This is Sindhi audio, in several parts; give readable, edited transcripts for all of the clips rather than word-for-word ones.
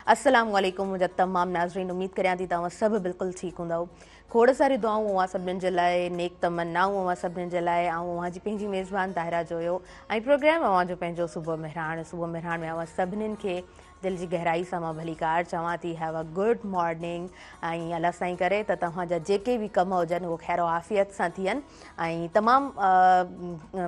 السلام عليڪم منهنجا تمام ناظرين، اميد ڪريان ٿي توهان سڀ بلڪل ٺيڪ هوندؤ. کوڙ ساريون دعائون اوهان سڀني جي لاء، نيڪ تمنائون اوهان سڀني جي لاء. آئون اوهان جي پنهنجي ميزبان طاهره جويو ۽ پروگرام اوهان جو پنهنجو صبح مهراڻ. صبح مهراڻ ۾ اوهان سڀني کي دل جي گهرائي سان مان ڀليڪار چوان ٿي. هيو ا گڊ مارننگ ۽ الله سائين ڪري ته توهان جا جيڪي به ڪم هجن اهو خير و عافيت سان ٿين. ۽ تمام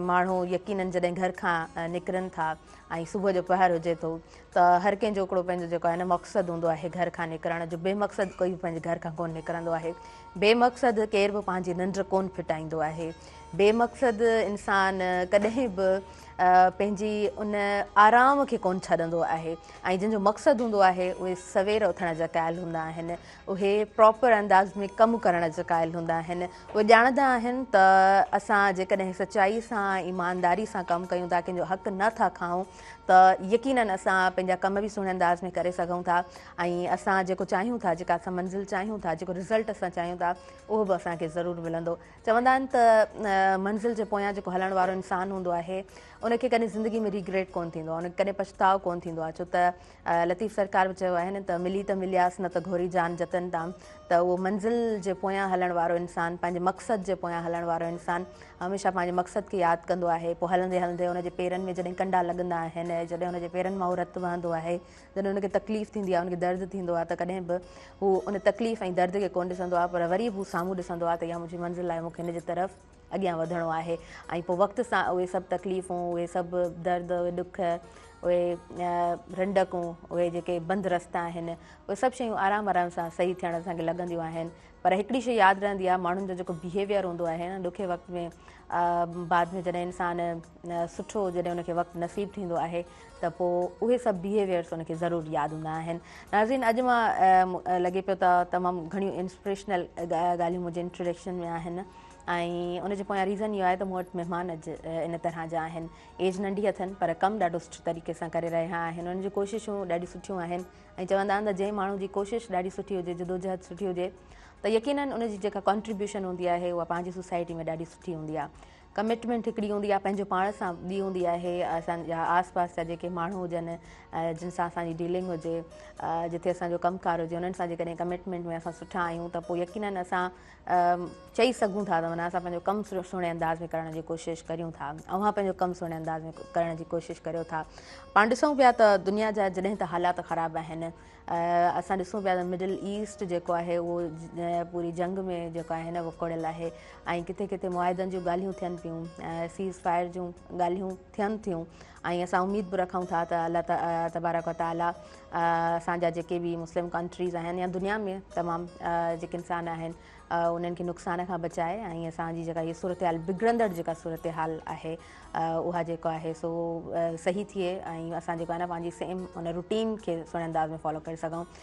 ماڻهو يقينن جڏهن گهر کان نڪرن ٿا ۽ صبح جو پهر هجي ٿو ته هر ڪنهن جو هڪڙو پنهنجو جيڪو آهي نه مقصد هوندو آهي گهر کان نڪرڻ جو. بي مقصد ڪوئي به پنهنجي گهر کان ڪونه نڪرندو آهي، بي مقصد ڪير به پنهنجي ننڊ ڪونه ڦٽائيندو آهي، بي مقصد انسان ڪڏهن به پنهنجي ان آرام کي ڪونه ڇڏندو آهي. ۽ جن جو مقصد هوندو آهي اهي سوير اٿڻ جا قائل هوندا آهن، اهي پراپر انداز ۾ ڪم ڪرڻ جا قائل هوندا آهن. اهي ڄاڻندا آهن ته اسان جيڪڏهن سچائي سان ايمانداري سان ڪم ڪيون ٿا، ڪنهن جو حق نه ٿا کائون، ته يقينن اسان پنهنجا ڪم به سهڻي انداز ۾ ڪري سگهون ٿا ۽ اسان جيڪو چاهيون ٿا، جيڪا اسان منزل چاهيون ٿا، جيڪو رزلٽ اسان چاهيون ٿا، اهو به اسان کي ضرور ملندو. چوندا آهن ته منزل جي پويان جيڪو هلڻ وارو انسان هوندو آهي ان کي ڪڏهن زندگي ۾ ريگريٽ ڪونه ٿيندو آهي، ان کي ڪڏهن پڇتاء ڪونه ٿيندو آهي. ڇو ته لطيف سرڪار به چيو آهي نه ته ملي ته ملياس نه ته گهوري جان جتن تان. ته اهو منزل جي پويان هلڻ وارو انسان، پنهنجي مقصد جي پويان هلڻ وارو انسان هميشه پنهنجي مقصد کي ياد ڪندو آهي. پوء هلندي هلندي ان جي پيرن ۾ جڏهن ڪنڊا لڳندا آهن، جڏهن ان جي پيرن مان اهو رت وهندو آهي، جڏهن ان کي تڪليف ٿيندي آهي، ان کي درد ٿيندو آهي، ته ڪڏهن به هو ان تڪليف ۽ درد کي ڪونه ڏسندو آهي، پر وري به هو سامهون ڏسندو آهي ته اها منهنجي منزل آهي، مون کي هن جي طرف اڳيان وڌڻو آهي. ۽ پوء وقت سان اهي سڀ تڪليفون، اهي سڀ درد، اهي ڏک، اهي رنڊڪون، اهي جيڪي بند رستا آهن، اهي سڀ شيون آرام آرام سان صحيح ٿيڻ اسان کي لڳنديون آهن. پر هڪڙي شيء ياد رهندي آهي، ماڻهن جو جيڪو بيهيويئر هوندو آهي نه ڏکي وقت ۾، بعد ۾ جڏهن انسان سٺو جڏهن ان کي وقت نصيب ٿيندو آهي ته پوء اهي سڀ بيهيويئرس ان کي ضرور ياد هوندا آهن. ناظرين اڄ مان لڳي پيو ته تمام گهڻيون انسپريشنل ڳالهيون منهنجي انٽروڊڪشن ۾ آهن ۽ ان جي پويان ريزن اهو آهي ته مون وٽ مهمان اڄ ان طرح جا آهن. ايج ننڍي اٿن پر ڪم ڏاڍو سٺي طريقي سان ڪري رهيا آهن، انهن جون ڪوششون ڏاڍيون سٺيون آهن. ۽ چوندا آهن ته جنهن ماڻهو جي ڪوشش ڏاڍي سٺي هجي، جدوجهد سٺي هجي ته يقينن ان جي جيڪا ڪنٽريبيوشن هوندي آهي اها پنهنجي سوسائٽي ۾ ڏاڍي سٺي هوندي آهي. ڪمٽمينٽ هڪڙي هوندي آهي پنهنجو پاڻ سان، ٻي هوندي آهي اسان جا آس پاس جا جيڪي ماڻهو هجن، جن سان اسان جي ڊيلنگ هجي، جتي اسان جو ڪم ڪار هجي، انهن سان جيڪڏهن ڪمٽمينٽ ۾ اسان سٺا آهيون ته پوء يقينن اسان چئي سگهون ٿا ته معنيٰ اسان پنهنجو ڪم سهڻي انداز ۾ ڪرڻ جي ڪوشش ڪريون ٿا. اوهان پنهنجو ڪم سهڻي انداز ۾ ڪرڻ جي ڪوشش ڪريو ٿا. پاڻ ڏسون پيا ته دنيا جا جڏهن ته حالات خراب آهن، اسان ڏسون پيا ته مڊل ايسٽ جيڪو آهي اهو پوري جنگ ۾ جيڪو آهي نه وڪوڙيل آهي ۽ ڪٿي ڪٿي معاهدن جون ڳالهيون ٿين پيون، سيز فائر جون ڳالهيون ٿين ٿيون ۽ اسان اميد به رکون ٿا ته الله تبارڪ و تعاليٰ اسان جا جيڪي به مسلم ڪنٽريز آهن يا دنيا ۾ تمام جيڪي انسان آهن انهن کي نقصان کان بچائي ۽ اسان جي جيڪا هي صورتحال بگڙندڙ جيڪا صورتحال آهي اها جيڪو آهي سو صحيح ٿئي ۽ اسان جيڪو آهي نه پنهنجي سيم ان روٽين کي سهڻي انداز ۾ فالو ڪري سگهون.